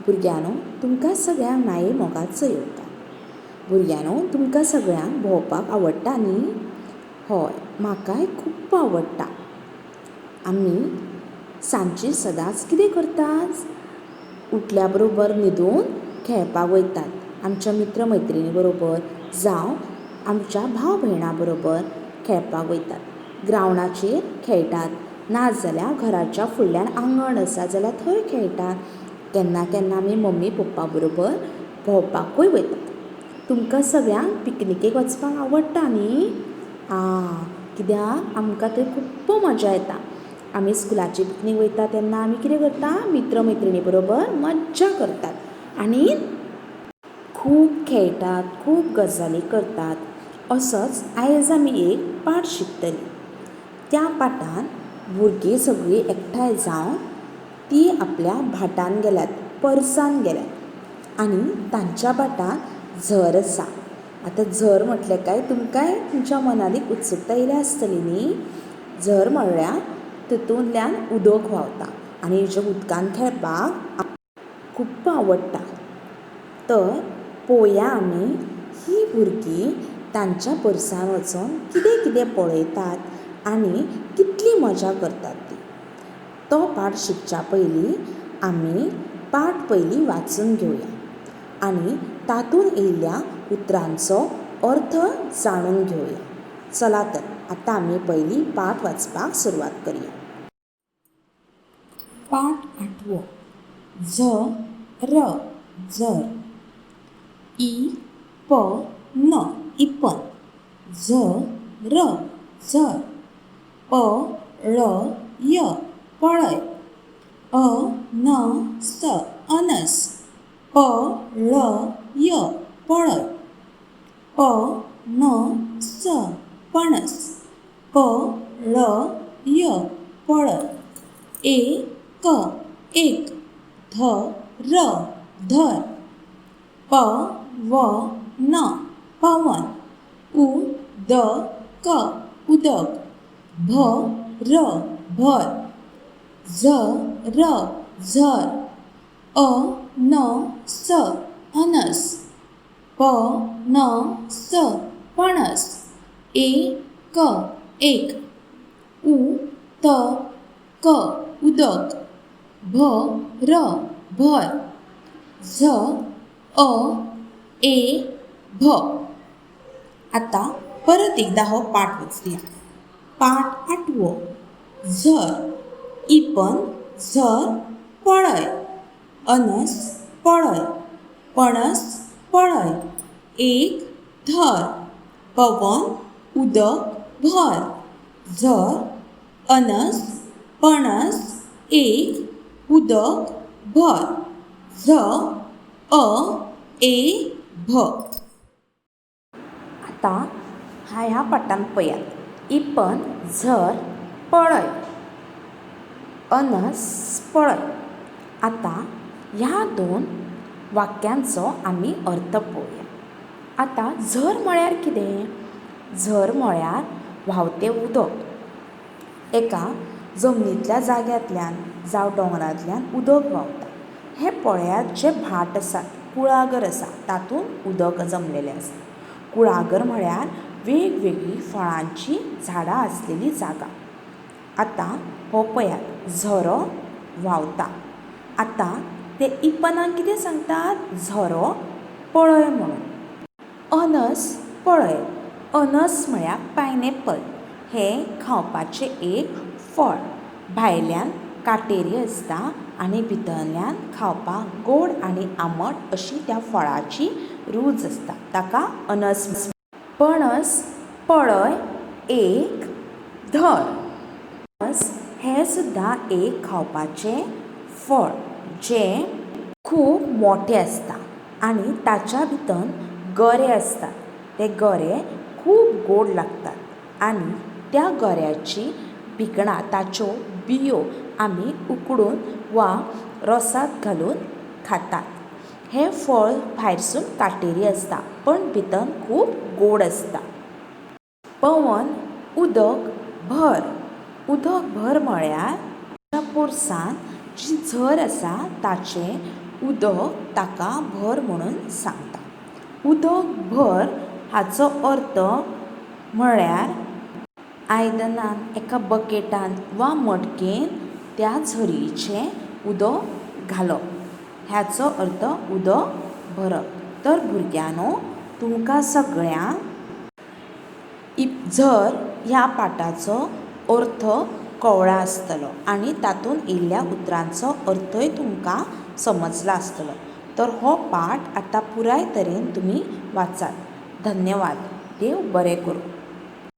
भुरग्यांनो, तुमकां सगळ्यांक माये मोगाचो येवकार. भुरग्यांनो, तुमकां सगळ्यांक भोंवपाक आवडटा न्ही? हय, म्हाकाय खुब्ब आवडटा. आमी सांजची सदांच कितें करतात? उठल्या बरोबर न्हिदून खेळपाक वयतात आमच्या मित्र मैत्रिणी बरोबर जावं आमच्या भाव भयणां बरोबर खेळपाक वयतात. ग्रावंडाचेर खेळटात नाजाल्यार घराच्या फुडल्यान आंगण आसा जाल्यार थंय खेळटात. केन्ना केन्ना आमी मम्मी पप्पा बरोबर भोंवपाकूय वयतात. तुमकां सगळ्यांक पिकनिकेक वचपाक आवडटा न्ही? आं, कित्याक आमकां थंय खुब्ब मजा येता. आमी स्कुलाची पिकनीक वयता तेन्ना आमी कितें करता? मित्र मैत्रिणी बरोबर मज्जा करतात आनी खूब खेळटात, खूब गजाली करतात. असोच आयज आमी एक पाठ शिकतलीं. त्या पाठांत भुरगीं सगळीं एकठांय जावन तीं आपल्या भाटांत गेल्यात, परसान गेल्यात आनी तांच्या भाटांत झर आसा. आतां झर म्हटलें काय तुमकांय तुमच्या मनांत एक उत्सुकता येयल्या आसतली न्ही? झर म्हळ्यार तितूंतल्यान उदक व्हांवता आनी जें उदकांत खेळपाक खुब्ब आवडटा. तर पळोवया आमी हीं भुरगीं तांच्या पोरसांत वचून कितें कितें पळयतात आनी कितली मजा करतात ती. तो पाठ शिकच्या पयलीं आमी पाठ पयलीं वाचून घेवया आनी तातूंत येयल्ल्या उतरांचो अर्थ जाणून घेवया. चला तर आतां आमी पयलीं पाठ वाचपाक सुरवात करया. पाठ आठवो. झ र झर. इ प न इपन. झ र झर. प ळ य पळय. अ न स अनस. प ळ य पळय. प ण स पणस. प ळ य पळय. ए क एक. ध र धर. प व न पवन. उ the क उदक. भ र भर. झ र झर. अ न स अनस. प न स पणस. ए क एक. उ त क उदक. भ र भर. झ अ ए भ. आतां परत एकदां हो पाठ वाचुया. पाठ आठवो. झर. इपन झर पळय. अनस पळय. पणस पळय. एक धर. पवन उदक भर. झर अनस पणस एक उदक भर. झ अ ए भ. आतां ह्या पाठांत पळयात. इपन झर पळय. अनस पळय. आतां ह्या दोन वाक्यांचो आमी अर्थ पळोवया. आतां झर म्हळ्यार कितें? झर म्हळ्यार व्हांवतें उदक. एका जमनींतल्या जाग्यांतल्यान जावं दोंगरांतल्यान उदक व्हांवता. हें पळयात जें भाट आसा, कुळागर आसा तातूंत उदक जमलेलें आसा. कुळागर म्हळ्यार वेगवेगळीं फळांचीं झाडां आसलेली जागा. आतां हो पळयात झरो व्हांवता. आतां ते इपनाक कितें सांगतात? झरो पळय म्हणून. अनस पळय. अनस म्हळ्यार पायनएप्पल. हें खावपाचें एक फळ. भायल्यान काटेरी आसता आनी भितरल्यान खावपाक गोड आनी आंबट अशी त्या फळाची रूच आसता. ताका अनस. पणस पळय एक धर. पणस हें सुद्दां एक खावपाचें फळ जें खूब मोठें आसता आनी ताच्या भितर गरे आसतात. ते गरे खूब गोड लागतात आनी त्या गऱ्याचीं भिकणां ताच्यो बियो आमी उकडून वा रोसांत घालून खातात. हें फळ भायरसून काटेरी आसता पण भितर खूब गोड आसता. पवन उदक भर. उदक भर म्हळ्यार पोरसांत जी झर आसा ताचें उदक ताका भर म्हणून सांगता. उदक भर हाचो अर्थ म्हळ्यार आयदनांत एका बकेटांत वा मटकेंत त्या झरीचें उदक घालप हाचो अर्थ उदक भरप. तर भुरग्यांनो, तुमकां सगळ्यांक झर ह्या पाठाचो अर्थ कळ्ळा आसतलो आनी तातूंत येयल्ल्या उतरांचो अर्थय तुमकां समजला आसतलो. तर हो पाठ आतां पुराय तरेन तुमी वाचात. धन्यवाद. देव बरें करूं.